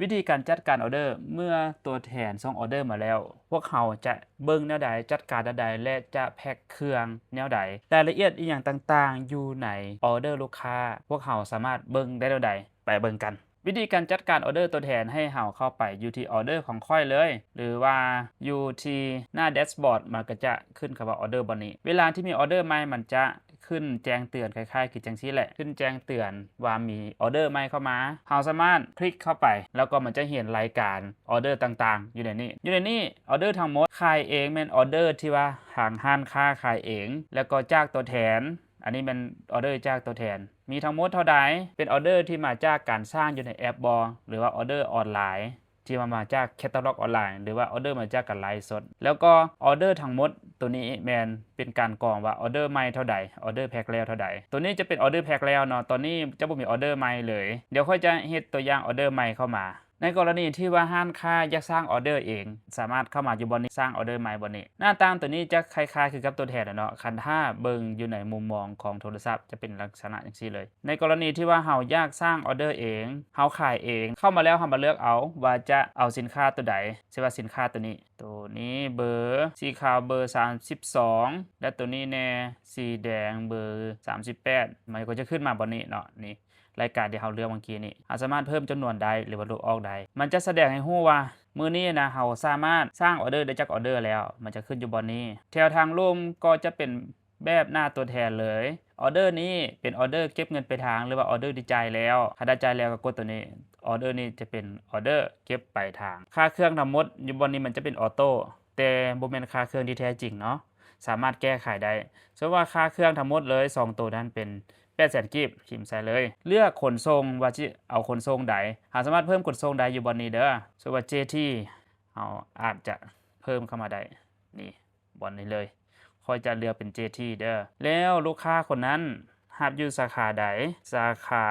ວິທີການຈັດການອອເດີ ເມື່ອຕົວແທນສົ່ງອອເດີມາແລ້ວ ພວກເຮົາຈະເບິ່ງແນວໃດ, ຈັດການແນວໃດ ແລະ ຈະແພັກເຄື່ອງແນວໃດ, ລາຍລະອຽດອີ່ຫຍັງຕ່າງໆຢູ່ໃນອອເດີລູກຄ້າ ພວກເຮົາສາມາດເບິ່ງໄດ້ແນວໃດ? ໄປເບິ່ງກັນ. ວິທີການຈັດການອອເດີຕົວແທນ ໃຫ້ເຮົາເຂົ້າໄປຢູ່ທີ່ Order ຂອງຂ້ອຍເລີຍ ຫຼືວ່າຢູ່ທີ່ໜ້າ Dashboard ມັນກໍຈະຂຶ້ນຄຳວ່າ Order ບ່ອນນີ້. ເວລາທີ່ມີອອເດີໃໝ່ ມັນຈະຂຶ້ນແຈ້ງເຕືອນ ຄ້າຍໆຄືຈັ່ງຊີ້ແຫຼະ, ຂຶ້ນແຈ້ງເຕືອນວ່າມີອອເດີໃໝ່ເຂົ້າມາ. ເຮົາສາມາດຄລິກເຂົ້າໄປ ແລ້ວກໍມັນຈະເຫັນລາຍການອອເດີຕ່າງໆຢູ່ໃນນີ້. ຢູ່ໃນນີ້ ອອເດີທັງໝົດຂາຍເອງ ແມ່ນອອເດີທີ່ວ່າທາງຮ້ານຄ້າຂາຍເອງ ແລ້ວກໍຈາກຕົວແທນ ອັນນີ້ແມ່ນອອເດີຈາກຕົວແທນ ມີທັງໝົດເທົ່າໃດ ເປັນອອເດີທີ່ມາຈາກການສ້າງຢູ່ໃນແອັບບໍ ຫຼືວ່າອອເດີອອນລາຍ ທີ່ວ່າມາຈາກ catalog ອອນລາຍ ຫຼືວ່າອອເດີມາຈາກການໄລຟ໌ສົດ ແລ້ວກໍອອເດີທັງໝົດໂຕນີ້ແມ່ນເປັນການກອງວ່າອອເດີໃໝ່ເທົ່າໃດ ອອເດີແພັກແລ້ວເທົ່າໃດ. ໂຕນີ້ຈະເປັນອອເດີແພັກແລ້ວເນາະ, ຕອນນີ້ຈະບໍ່ມີອອເດີໃໝ່ເລີຍ. ດຽວຂ້ອຍຈະເຮັດຕົວຢ່າງອອເດີໃໝ່ເຂົ້າມາ. ໃນກໍລະນີທີ່ວ່າຮ້ານຄ້າຢາກສ້າງອອເດີເອງ ສາມາດເຂົ້າມາຢູ່ບ່ອນນີ້ ສ້າງອອເດີໃໝ່ບ່ອນນີ້. ໜ້າຕ່າງໂຕນີ້ຈະຄ້າຍໆຄືກັບຕົວແທນແຫຼະເນາະ, ຄັນຖ້າເບິ່ງຢູ່ໃນມຸມມອງຂອງໂທລະສັບຈະເປັນລັກສະນະຈັ່ງຊີ້ເລີຍ. ໃນກໍລະນີທີ່ວ່າເຮົາຢາກສ້າງອອເດີເອງ ເຮົາຂາຍເອງ ເຂົ້າມາແລ້ວເຮົາມາເລືອກເອົາວ່າຈະເອົາສິນຄ້າໂຕໃດ, ເຊັ່ນວ່າສິນຄ້າໂຕນີ້ ໂຕນີ້ເບີສີຂາວເບີສາມສິບສອງ ແລະ ໂຕນີ້ແດ່ສີແດງເບີສາມສິບແປດ ມັນກໍຈະຂຶ້ນມາບ່ອນນີ້ເນາະ. ນີ້ ລາຍການທີ່ເຮົາເລືອກເມື່ອກີ້ນີ້ ເຮົາສາມາດເພີ່ມຈຳນວນໄດ້ ຫຼືວ່າລົບອອກໄດ້. ມັນຈະສະແດງໃຫ້ຮູ້ວ່າມື້ນີ້ນະ ເຮົາສາມາດສ້າງອອເດີໄດ້ຈັກອອເດີແລ້ວ ມັນຈະຂຶ້ນຢູ່ບ່ອນນີ້. ແຖວທາງລຸ່ມກໍຈະເປັນແບບໜ້າຕົວແທນເລີຍ. ອອເດີນີ້ເປັນອອເດີເກັບເງິນປາຍທາງ ຫຼືວ່າອອເດີທີ່ຈ່າຍແລ້ວ. ຄັນຖ້າຈ່າຍແລ້ວກໍກົດໂຕນີ້. ອອເດີນີ້ຈະເປັນອອເດີເກັບປາຍທາງ. ຄ່າເຄື່ອງທັງໝົດຢູ່ບ່ອນນີ້ມັນຈະເປັນອອໂຕ້ ແຕ່ບໍ່ແມ່ນຄ່າເຄື່ອງທີ່ແທ້ຈິງເນາະ, ສາມາດແກ້ໄຂໄດ້. ສົມມຸດວ່າຄ່າເຄື່ອງທັງໝົດເລີຍສອງໂຕນັ້ນເປັນແປດແສນກີບ, ພິມໃສ່ເລີຍ. ເລືອກຂົນສົ່ງວ່າຊິເອົາຂົນສົ່ງໃດ, ເຮົາສາມາດເພີ່ມຂົນສົ່ງໄດ້ຢູ່ບ່ອນນີ້ເດີ. ສົມມຸດວ່າ ເຈທີ ເຮົາອາດຈະເພີ່ມເຂົ້າມາໄດ້ ນີ້ ບ່ອນນີ້ເລີຍ. ຂ້ອຍຈະເລືອກເປັນ ເຈທີ ເດີ. ແລ້ວລູກຄ້າຄົນນັ້ນຮັບຢູ່ສາຂາໃດ? ສາຂາ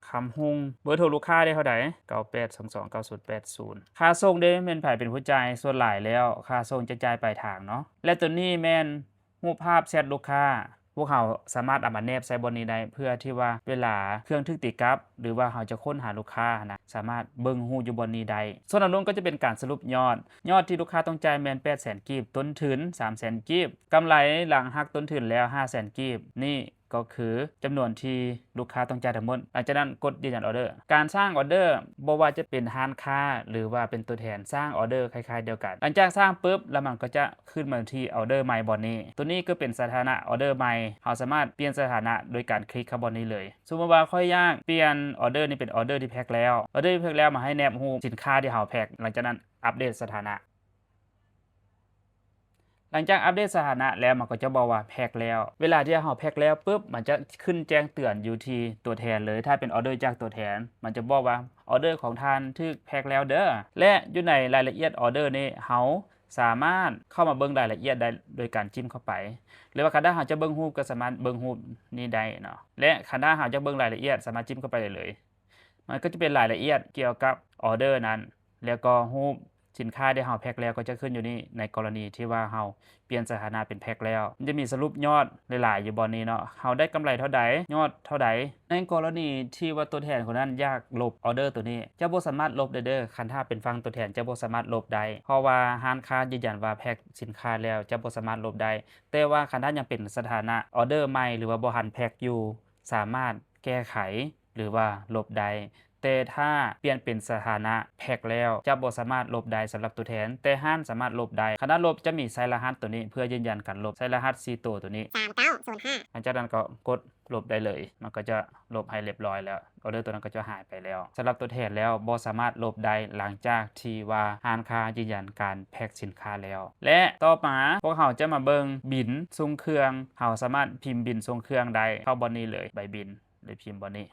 ຄຳຮຸ່ງ. ເບີໂທລູກຄ້າໄດ້ເທົ່າໃດ? ເກົ້າແປດສອງສອງເກົ້າສູນແປດສູນ. ຄ່າສົ່ງເດ້ ແມ່ນໃຜເປັນຜູ້ຈ່າຍ? ສ່ວນຫຼາຍແລ້ວຄ່າສົ່ງຈະຈ່າຍປາຍທາງເນາະ. ແລະ ໂຕນີ້ແມ່ນຮູບພາບແຊັດລູກຄ້າ. ພວກເຮົາສາມາດເອົາມາແນບໃສ່ບ່ອນນີ້ໄດ້ ເພື່ອທີ່ວ່າເວລາເຄື່ອງຖືກຕີກັບ ຫຼືວ່າເຮົາຈະຄົ້ນຫາລູກຄ້າຫັ້ນນະ ສາມາດເບິ່ງຮູ້ຢູ່ບ່ອນນີ້ໄດ້. ສ່ວນທາງລຸ່ມກໍຈະເປັນການສະຫຼຸບຍອດ. ຍອດທີ່ລູກຄ້າຕ້ອງຈ່າຍແມ່ນແປດແສນກີບ, ຕົ້ນທຶນສາມແສນກີບ, ກຳໄລຫຼັງຫັກຕົ້ນທຶນແລ້ວຫ້າແສນກີບ. ນີ້ກໍຄືຈຳນວນທີ່ລູກຄ້າຕ້ອງຈ່າຍທັງໝົດ. ຫຼັງຈາກນັ້ນກົດຢືນຢັນອອເດີ. ການສ້າງອອເດີ ບໍ່ວ່າຈະເປັນຮ້ານຄ້າ ຫຼືວ່າເປັນຕົວແທນ ສ້າງອອເດີຄ້າຍໆດຽວກັນ. ຫຼັງຈາກສ້າງປຶບ ແລ້ວມັນກໍຈະຂຶ້ນມາທີ່ອອເດີໃໝ່ບ່ອນນີ້. ໂຕນີ້ກໍເປັນສະຖານະອອເດີໃໝ່. ເຮົາສາມາດປ່ຽນສະຖານະໂດຍການຄລິກເຂົ້າບ່ອນນີ້ເລີຍ. ສົມມຸດວ່າຂ້ອຍຢາກປ່ຽນອອເດີນີ້ເປັນອອເດີທີ່ແພັກແລ້ວ. ອອເດີທີ່ແພັກແລ້ວ ມາໃຫ້ແນບຮູບສິນຄ້າທີ່ເຮົາແພັກ. ຫຼັງຈາກນັ້ນອັບເດດສະຖານະ. ຫຼັງຈາກອັບເດດສະຖານະແລ້ວ ມັນກໍຈະບອກວ່າແພັກແລ້ວ. ເວລາທີ່ເຮົາແພັກແລ້ວປຶບ ມັນຈະຂຶ້ນແຈ້ງເຕືອນຢູ່ທີ່ຕົວແທນເລີຍ. ຖ້າເປັນອອເດີຈາກຕົວແທນ ມັນຈະບອກວ່າ ອອເດີຂອງທ່ານຖືກແພັກແລ້ວເດີ. ແລະ ຢູ່ໃນລາຍລະອຽດອອເດີນີ້ ເຮົາສາມາດເຂົ້າມາເບິ່ງລາຍລະອຽດໄດ້ໂດຍການຈິ້ມເຂົ້າໄປ ຫຼືວ່າຄັນຖ້າເຮົາຈະເບິ່ງຮູບ ກໍສາມາດເບິ່ງຮູບນີ້ໄດ້ເນາະ. ແລະ ຄັນຖ້າເຮົາຢາກເບິ່ງລາຍລະອຽດ ສາມາດຈິ້ມເຂົ້າໄປໄດ້ເລີຍ. ມັນກໍຈະເປັນລາຍລະອຽດກ່ຽວກັບອອເດີນັ້ນ ແລ້ວກໍຮູບສິນຄ້າທີ່ເຮົາແພັກແລ້ວກໍຈະຂຶ້ນຢູ່ນີ້. ໃນກໍລະນີທີ່ວ່າເຮົາປ່ຽນສະຖານະເປັນແພັກແລ້ວ ມັນຈະມີສະຫຼຸບຍອດຫຼາຍໆຢູ່ບ່ອນນີ້ເນາະ, ເຮົາໄດ້ກຳໄລເທົ່າໃດ, ຍອດເທົ່າໃດ. ໃນກໍລະນີທີ່ວ່າຕົວແທນຄົນນັ້ນຢາກລົບອອເດີໂຕນີ້ ຈະບໍ່ສາມາດລົບໄດ້ເດີ. ຄັນຖ້າເປັນຝັ່ງຕົວແທນຈະບໍ່ສາມາດລົບໄດ້ ເພາະວ່າຮ້ານຄ້າຢືນຢັນວ່າແພັກສິນຄ້າແລ້ວ ຈະບໍ່ສາມາດລົບໄດ້. ແຕ່ວ່າຄັນຖ້າຍັງເປັນສະຖານະອອເດີໃໝ່ ຫຼືວ່າບໍ່ທັນແພັກຢູ່ ສາມາດແກ້ໄຂ ຫຼືວ່າລົບໄດ້. ແຕ່ຖ້າປ່ຽນເປັນສະຖານະແພັກແລ້ວ ຈະບໍ່ສາມາດລົບໄດ້ສຳລັບຕົວແທນ, ແຕ່ຮ້ານສາມາດລົບໄດ້. ຄັນຖ້າລົບຈະມີໃສ່ລະຫັດໂຕນີ້ເພື່ອຢືນຢັນການລົບ, ໃສ່ລະຫັດສີ່ໂຕໂຕນີ້ ສາມເກົ້າສູນຫ້າ ຫຼັງຈາກນັ້ນກໍກົດລົບໄດ້ເລີຍ, ມັນກໍຈະລົບໃຫ້ລຽບຮ້ອຍແລ້ວ, ອອເດີໂຕນັ້ນກໍຈະຫາຍໄປແລ້ວ. ສຳລັບຕົວແທນແລ້ວບໍ່ສາມາດລົບໄດ້ ຫຼັງຈາກທີ່ວ່າຮ້ານຄ້າຢືນຢັນການແພັກສິນຄ້າແລ້ວ. ແລະ ຕໍ່ມາພວກເຮົາຈະມາເບິ່ງບິນສົ່ງເຄື່ອງ, ເຮົາສາມາດພິມບິນສົ່ງເຄື່ອງໄດ້. ເຂົ້າບ່ອນນີ້ເລີຍ, ໃບບິນ. ຫຼືພິມບ່ອນນີ້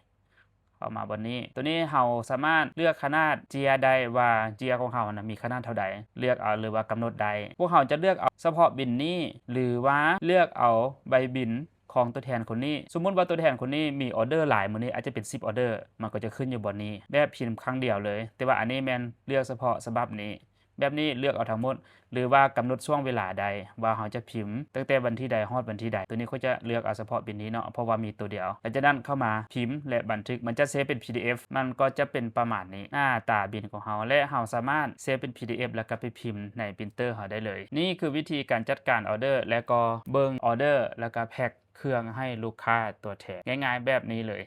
ເຂົ້າມາບ່ອນນີ້. ໂຕນີ້ເຮົາສາມາດເລືອກຂະໜາດເຈ້ຍໄດ້ວ່າເຈ້ຍຂອງເຮົານະມີຂະໜາດເທົ່າໃດ, ເລືອກເອົາ ຫຼືວ່າກຳນົດໄດ້. ພວກເຮົາຈະເລືອກເອົາສະເພາະບິນນີ້ ຫຼືວ່າເລືອກເອົາໃບບິນຂອງຕົວແທນຄົນນີ້. ສົມມຸດວ່າຕົວແທນຄົນນີ້ມີອອເດີຫຼາຍມື້ນີ້ ອາດຈະເປັນສິບອອເດີ, ມັນກໍຈະຂຶ້ນຢູ່ບ່ອນນີ້ແບບພິມຄັ້ງດຽວເລີຍ. ແຕ່ວ່າອັນນີ້ແມ່ນເລືອກສະເພາະສະບັບນີ້. ແບບນີ້ເລືອກເອົາທັງໝົດ ຫຼືວ່າກຳນົດຊ່ວງເວລາໄດ້ວ່າເຮົາຈະພິມຕັ້ງແຕ່ວັນທີໃດຮອດວັນທີໃດ. ໂຕນີ້ຂ້ອຍຈະເລືອກເອົາສະເພາະບິນນີ້ເນາະ ເພາະວ່າມີໂຕດຽວ. ຫຼັງຈາກນັ້ນເຂົ້າມາພິມ ແລະ ບັນທຶກ ມັນຈະເຊບເປັນ PDF ມັນກໍຈະເປັນປະມານນີ້ ໜ້າຕາບິນຂອງເຮົາ ແລະ ເຮົາສາມາດເຊບເປັນ PDF ແລ້ວກໍໄປພິມໃນ printer ເຮົາໄດ້ເລີຍ. ນີ້ຄືວິທີການຈັດການອອເດີ ແລະ ກໍເບິ່ງອອເດີ ແລ້ວກໍແພັກເຄື່ອງໃຫ້ລູກຄ້າຕົວແທນ ງ່າຍໆແບບນີ້ເລີຍ.